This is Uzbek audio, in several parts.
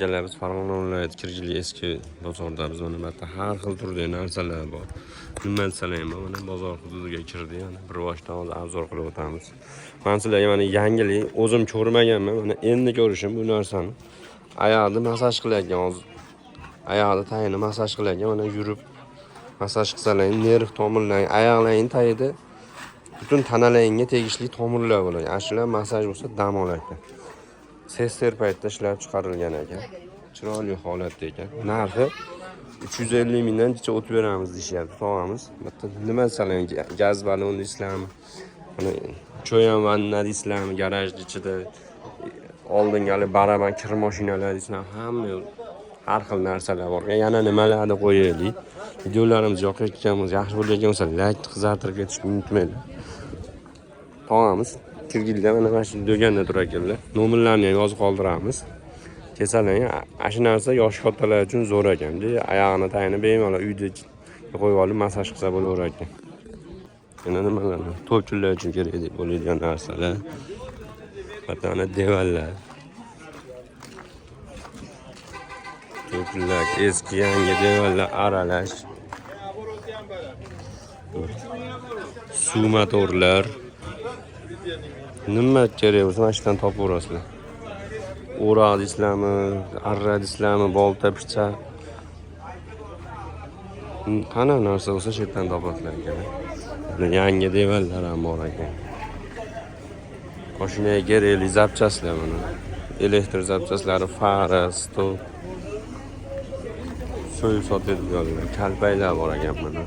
Akalar, biz Farg'ona viloyati Kirgili eski bozorda. Biz mana bu yerda har xil turdagi narsalar bor. Nima desalar ham, mana bozor hududiga kirdik. Mana bir boshdan hozir обзор qilib o'tamiz. Man sizlarga mana yangilik, o'zim ko'rmaganman, mana endi ko'rishim bu narsani. Oyoqni massaj qilayotgan hozir. Oyoqni tagini massaj qilayotgan, mana yurib massaj qilsalar, nerv tomirlaring, oyoqlaring tagida butun tanalaringga tegishli tomirlar bo'ladi. Ana shular massaj bo'lsa dam olar ekan. Sester paytida ishlab chiqarilgan ekan. Chiroyli holatda ekan. Narxi 350 mingdan jicha o'tib beramiz deyishyapti, tog'amiz. Bitta nima desalar, gaz balon deysizlarmi? Mana cho'yan vanna deysizlarmi, garajni ichida oldingi hali baraban kir mashinalar deysizlar, hamma yo'q. Har xil narsalar bor. Yana nimalarni qo'yaylik. Videolarimiz yoqayotgan bo'lsa, yaxshi bo'layotgan bo'lsa, layk qizartirib ketishni unutmanglar. Tog'amiz Kirgilda mana shu do'konda turar ekanlar. Nomerlarni ham yozib qoldiramiz. Kelsalar, ana shu narsa yosh kattalar uchun zo'r ekan. Oyog'ini tagini bemalol uyda qo'yib olib massaj qilsa bo'laverar ekan. Yana nimalar? To'pchilar uchun kerak deb bo'ladigan narsalar. Mana devallar. To'pchilar, eski yangi devallar aralash. Suv motorlar. Nima kerak bo'lsa mana shu yerdan topaverasizlar. O'roq deysizlarmi, arra deysizlarmi, bolta, pichoq. Qanaqa narsa bo'lsa shu yerdan topasizlar ekan. Mana yangi devallar ham bor ekan. Mashinaga kerakli zapchastlar mana. Elektr zapchastlari, fara, stol. So'yib sotadiganlar, kalpaklar bor ekan mana.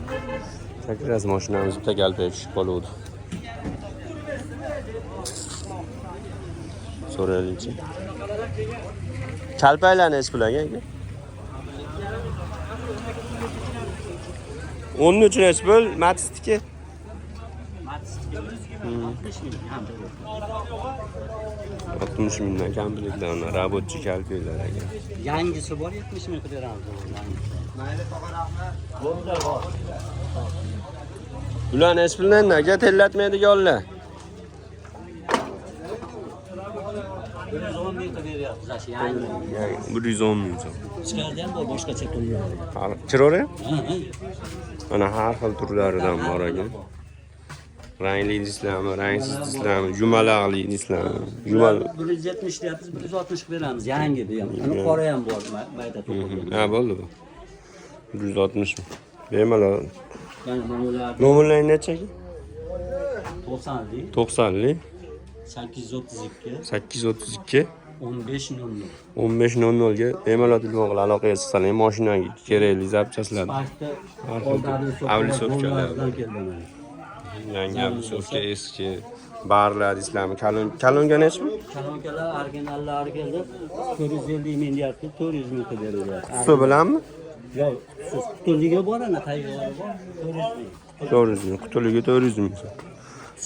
Как раз mashinamiz bitta kalpak tushib qoluvdi. So'raylikchi. Kalpaklar nechi pul aka? 13 nechi pul? Matistiki? 60 mingdan komplektlarni rabotchi kalpaklar aka. Yangisi bor, 70 ming qilib beramiz. Yangisi. Ular nechi puldan aka tellatmaydiganlar? 110 ming qilib beryapmiz, shu yangi. Yangi 110 ming so'm. Ichkarida ham bor boshqacha turlari. Chiroyli? Ha, ha. Mana har xil turlaridan bor ekan. Rangli deysizlarmi, rangsiz deysizlarmi, yumalaqli deysizlarmi? Yumal. 170 deyapmiz, 160 qilib beramiz. Yangi bu ham. Uni qora ham bor, mayda to'qilgan. Ha, bo'ldi bu. 160 ming. Bemalol. Yana mana ular Nomerlaring necha aka? 90lik, 90lik 832, 832 15 00. 15:00 ga bemalol telefon qilib aloqaga chiqsalar, mashinaga kerakli zapchastlar. Parkda Har xil oldagi avlisovkalar. keldi mana. Yangi avlisovka, eski barlar deysizlarmi? Kalon kalonga nechi pul? Kalonkalar originallari keldi. 450 ming deyapti, 400 ming qilib berilyapti. Qutisi bilanmi? Yo'q, qutusiz. Qutuligi bor, ana tayyori bor. 400 ming. 400 ming. Qutuligi 400 ming so'm.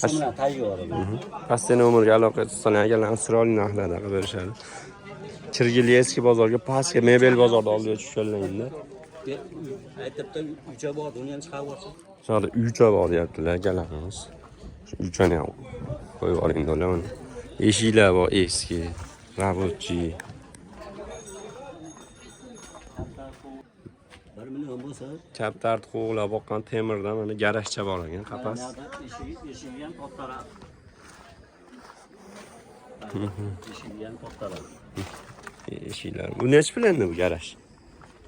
Qutisi bilan tayyori bor. Pastda nomerga aloqa chiqsalar, akalar chiroyli narxlarda qilib berishadi. Chirgili eski bozorga, pastga mebel bozorda oldiga tushganlaringda. Aytibdi, uycha bor, uni ham chiqarib olsin. Shu uycha bor deyaptilar akalarimiz. Shu uychani ham qo'yib oling do'lar mana. Eshiklar bor eski, rabochiy. 1 million bo'lsa, Chap tartib qo'g'lab boqqan temirdan mana garajcha bor ekan, qapas. Eshigi, eshigi ham kattaroq. Eshigi ham kattaroq. Eshiklar. Bu nechi pul endi bu garaj?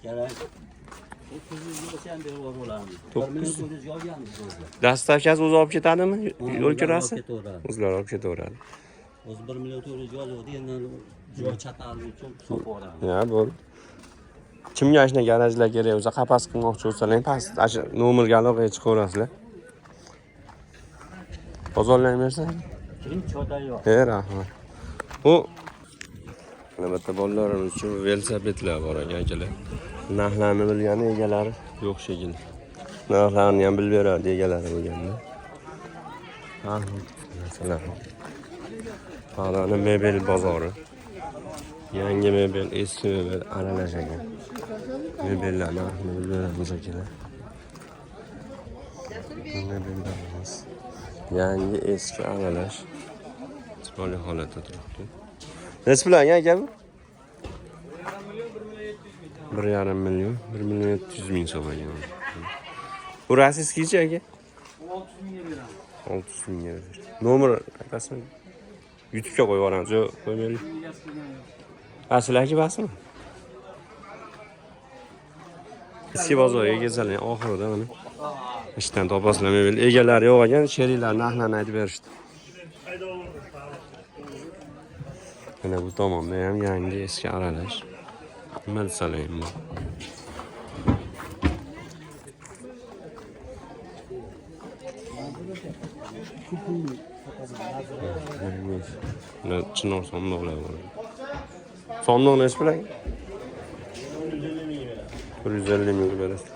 Garaj 900 bo'lsa ham berib yuboramiz. 1 million 400 ga olganmiz o'zi. Dastavkasi o'zi olib ketadimi? Yo'l kirasi? Olib ketaveradi. O'zlari olib ketaveradi. O'zi 1 million 400 ga oluvdi, endi joy chatali uchun sotib yuboramiz. Ya bo'ldi. Kimga shunday garajlar kerak bo'lsa, qapas qilmoqchi bo'lsalar, past ana shu nomerga aloqaga chiqaverasizlar. Bozorlarni bersan. Keyin choy tayyor. Rahmat. Bu mana bu yerda bolalarimiz uchun velosipedlar bor ekan akalar. Narxlarni bilgani egalari yo'q shekilli. Narxlarni ham bilib berardi egalari bo'lganda. Har xil narsalar bor. Farg'ona mebel bozori. Yangi mebel, eski mebel aralash ekan. Mebellar narxini bilib beramiz akalar. Bu mebellarimiz yangi, eski aralash. Chiroyli holatda turibdi. Nechi pul aka bu? 1,5 million, 1 million 700 ming so'm ekan. Bu российский chi aka? 600 mingga beramiz. 600 mingga beradi. Nomer aytasizmi? YouTube'ga qo'yib yuboramiz, yo'q, qo'ymaylik. Egasi kelgan yo'q. Ha, sizlarki basmi? Eski bozorga kelsalar oxirida mana ishdan topasizlar mebel egalari yo'q ekan, sheriklar narxlarini aytib berishdi. Mana bu tomonda ham yangi eski aralash. Nima desalar endi? Mana chinor sondiqlar bor. Sondiq nechi pul aka? 150 ming berasiz.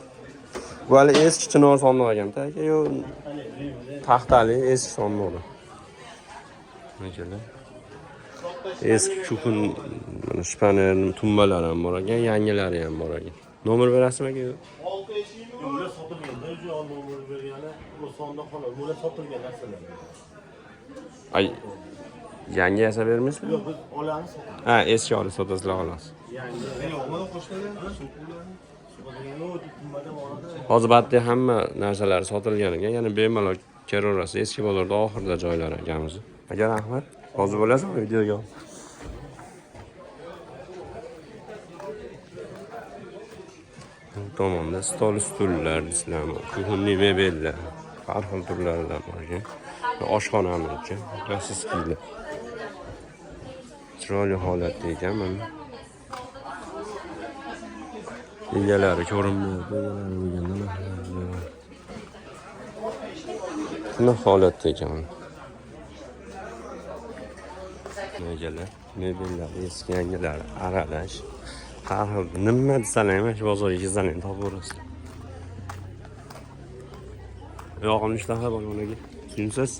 Bu hali eski chinor sondiq ekan, aka, yo taxtali eski sondiqlar. Makalar. Eski kuxun mana shpaner tumbalar ham bor ekan, yangilari ham bor ekan. Nomer berasizmi aka? Ular sotilgan, bir nomer bergani, u sonda xolos, bular sotilgan narsalar. Ay, yangi yasab bermaysizmi? Yo'q, biz olamiz, sotamiz. Ha, eski olib sotasizlar xolos. Yangi. Sotilgan u tumbada boradi. Hozir batda hamma narsalar sotilgan ekan, yana bemalol kelaverasiz. Eski bozorda oxirida joylar akamiz. Aka rahmat. Rozi bo'lasizmi videoga? Bu tomonda stol stullar deysizlarmi, kuxonniy mebellar, har xil turlaridan bor ekan. Bu oshxonamiz ekan, rossiyskiylar. Chiroyli holatda ekan mana. Egalari ko'rinmayapti, egalari bo'lganda narxlari. Nima holatda ekan mana. Egalar, mebellar, eski yangilar aralash. Har xil nima desalar ham shu bozorga kelsalar ham topaverasizlar. Yoqimli ishtaha bor unaga. Tushunsiz?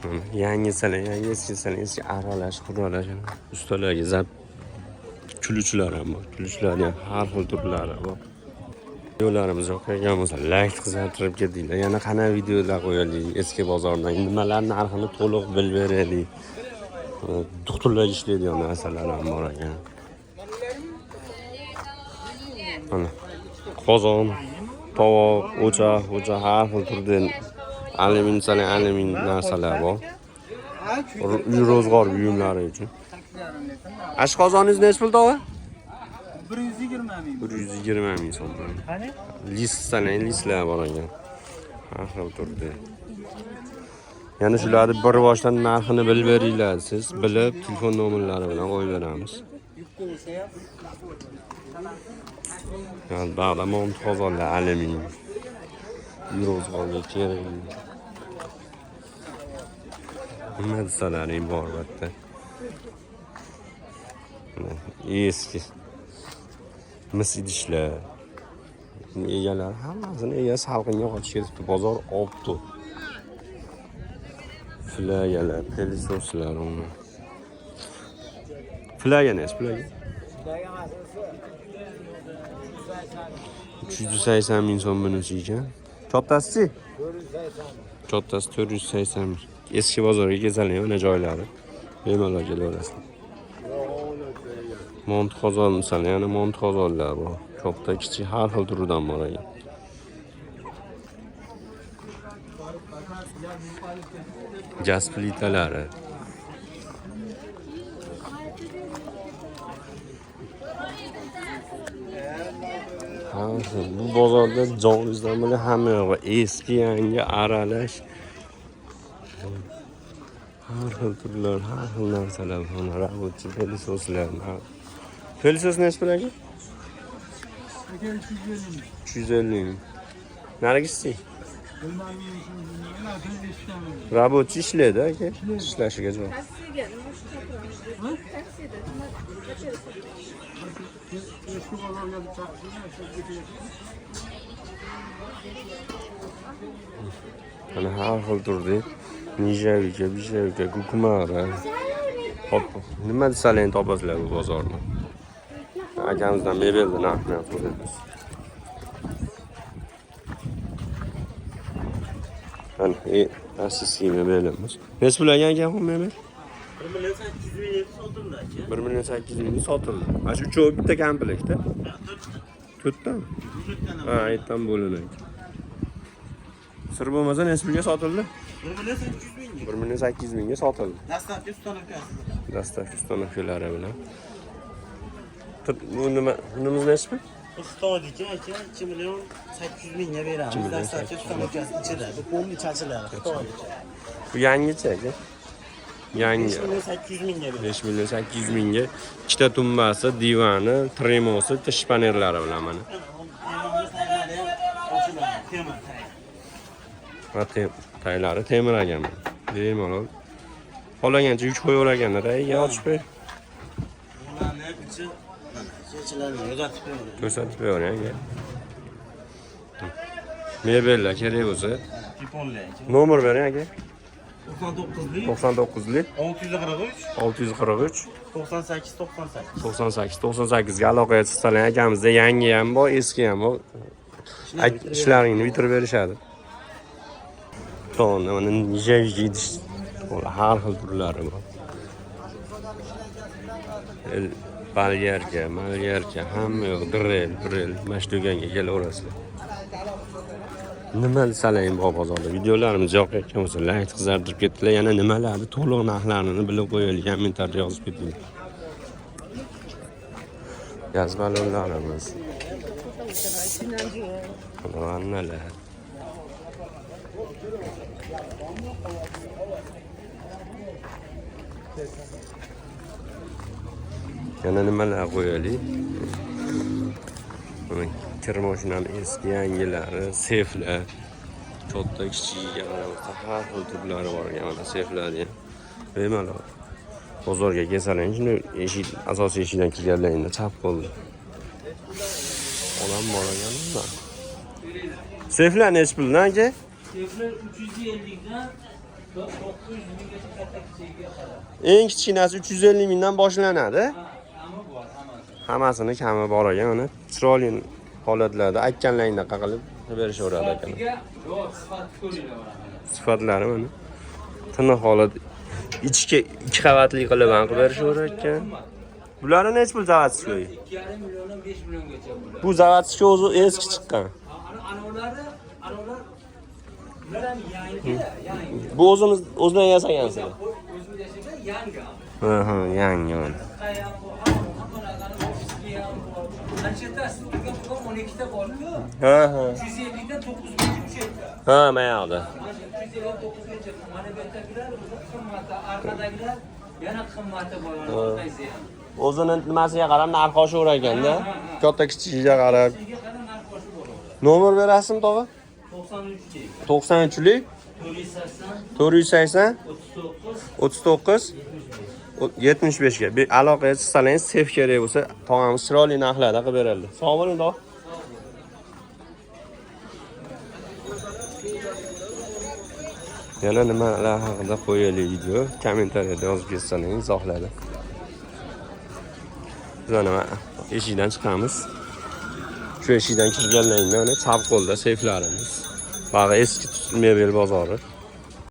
Mana yangi salar, yangi eski salar, eski aralash, quralash. Ustalarga zap kuluvchilar ham bor. Kuluvchilarning ham har xil turlari bor. Videolarimiz yoqayotgan bo'lsa, like qizartirib ketinglar. Yana qana videolar qo'yaylik eski bozordan. Nimalar narxini to'liq bilib beraylik. Doktorlar ishlaydigan narsalar ham bor ekan. Mana qozon, tovoq, o'choq, o'choq har xil turda alyumin salang, alyumin narsalar bor. Uy ro'zg'or buyumlari uchun. Ashqozoningiz nechi pul tog'a? 120 ming. 120 ming so'm. Qani? List salang, listlar bor ekan. Har xil turda. Yana shularni bir boshdan narxini bilib beringlar siz. Bilib, telefon nomerlari bilan qo'yib beramiz. Yupqa bo'lsa ham Yani bag'da mont qozonlar alyumin. Uy ro'zg'orga kerak. Nima desalaring bor bu yerda. Mana eski mis idishlar. Egalari hammasini egasi salqinga qochib ketibdi. Bozor obdi. Flagalar, pelisoslar uni. Flaga nesi? Flaga? 380 ming so'm bunisi ekan. Kattasi-chi? Kattasi 480 ming. Eski bozorga kelsalar mana joylari. Bemalol kelaverasizlar. Mont qozon masalan, yana mont qozonlar bor. Katta, kichik har xil turidan bor ekan. Gaz plitalari. Ha, bu bozorda joningizdan bilan hamma yo'q. Eski, yangi aralash. Har xil turlar, har xil narsalar bor. Mana rabotchi pelisoslar. Pelisos nechi pul aka? aka 350 ming. 350 ming. Narigisi? Bilmadim, shuni eshitganman. Rabotchi ishlaydi aka. Ishlashiga javob. Taksiga nima shu chaqiramiz? Taksida nima Eski bozorga chaqirsin, shu ketyapti. Mana har xil turda nijavika, bijavika, kukumara. Hop, nima desalar ham topasizlar bu bozorni. Akamizdan mebelni narxini ham so'raymiz. Mana, rossiyskiy mebelimiz. Nechi pul ekan aka bu mebel? 1 million 800 ming sotildi aka. 1 million 800 mingga sotildi. Mana shu uchovi bitta komplektda. To'rttami? Ha, aytdan bo'linadi. Sir bo'lmasa necha pulga sotildi? 1 million 800 ming. 1 million 800 mingga sotildi. Dastlabki ustanovkasi. Dastlabki ustanovkalari bilan. Bu nima? Bunimiz nechi pul? Bu Xitoyniki aka 2 million 800 mingga beramiz. 2 million Dastlabki ustanovkasi ichida. Bu polni chachilari Xitoyniki. Bu yangicha aka. Yangi. 5 million 800 mingga beramiz. 5 million 800 mingga ikkita tumbasi, divani, tremosi, tish panellari bilan mana. Temir. Va taylari temir ekan. Bemalol. Xohlagancha yuk qo'yaveraganda tagiga ochib qo'y. Bularni ham ichi mana ichilarini yo'qotib qo'yadi. Ko'rsatib bering aka. Mebellar kerak bo'lsa, Yaponlar aka. nomer bering aka. 99lik 99lik 643 643 98 98. 98 98 ga aloqaga chiqsalar akamizda yangi ham bor, eski ham bor. Ishlaringni bitirib berishadi. Tonna mana nijavji idish har xil turlari bor. Bolgarka, malgarka, hamma yoq drel, brel, mana shu do'konga kelaverasizlar. Nima desalar bor bozorda. Videolarimiz yoqayotgan bo'lsa, layk qizartirib ketdilar. Yana nimalarni to'liq narxlarini bilib qo'yaylik, kommentariyada yozib ketinglar. Gaz ballonlarimiz. Vannalar. Yana nimalar qo'yaylik? Mana kir mashinani eski yangilari, seflar. Katta kichigiga qarab har xil turlari bor ekan mana seflarni ham. Bemalol. Bozorga kelsalar, shunday eshik, asosiy eshikdan kirganlaringda chap qo'lda. Odam bor ekan. Seflar nechi puldan aka? Seflar 350 dan 900 minggacha katta kichigiga qadar. Eng kichkinasi 350 mingdan boshlanadi. Ha, kami bor hammasi. Hammasini kami bor ekan, mana chiroyli holatlarda aytganlaringdaqa qilib berishaveradi ekan. Sifatiga yo'q, sifat ko'ringlar mana. Sifatlari mana tiniq holat ichki ikki qavatli qilib ham qilib berishaverar ekan. Bulari nechi pul zavodskoy? 2,5 milliondan 5 milliongacha bular. Bu zavodskoy o'zi eski chiqqan. Ana anavlar bular ham yangi, yangi. Bu o'zimiz o'zidan yasagansiz. O'zimiz yashagan yangi. Ha ha, yangi mana. Qayam bu, hamma narsani ofisga ham bor. Ancha siz urgan bugun 12 ta bor-ku. Ha ha. 350 dan 9 gacha o'sha. Ha, mana yoqda. Mana shu 350 9 gacha. Mana bu yerdagilar o'zi qimmati, orqadagilar yana qimmati bor, mana orqasi ham. O'zini nimasiga qarab narx oshaverar ekanda. Katta kichigiga qarab. Kichigiga qarab narx oshib boraveradi. Nomer berasizmi tog'a? 93 lik, 93lik 480 480 39 39 75 ga bir aloqaga chiqsangiz sef kerak bo'lsa tog'amiz chiroyli narxlarda qilib beradi. Sog' bo'ling tog'a. Yana nimalar haqida qo'yaylik video kommentariyada yozib ketsangiz izohlarda. Biz mana eshikdan chiqamiz. Shu eshikdan kirganlaringda mana chap qo'lda seyflarimiz. Bag'i eski mebel bozori.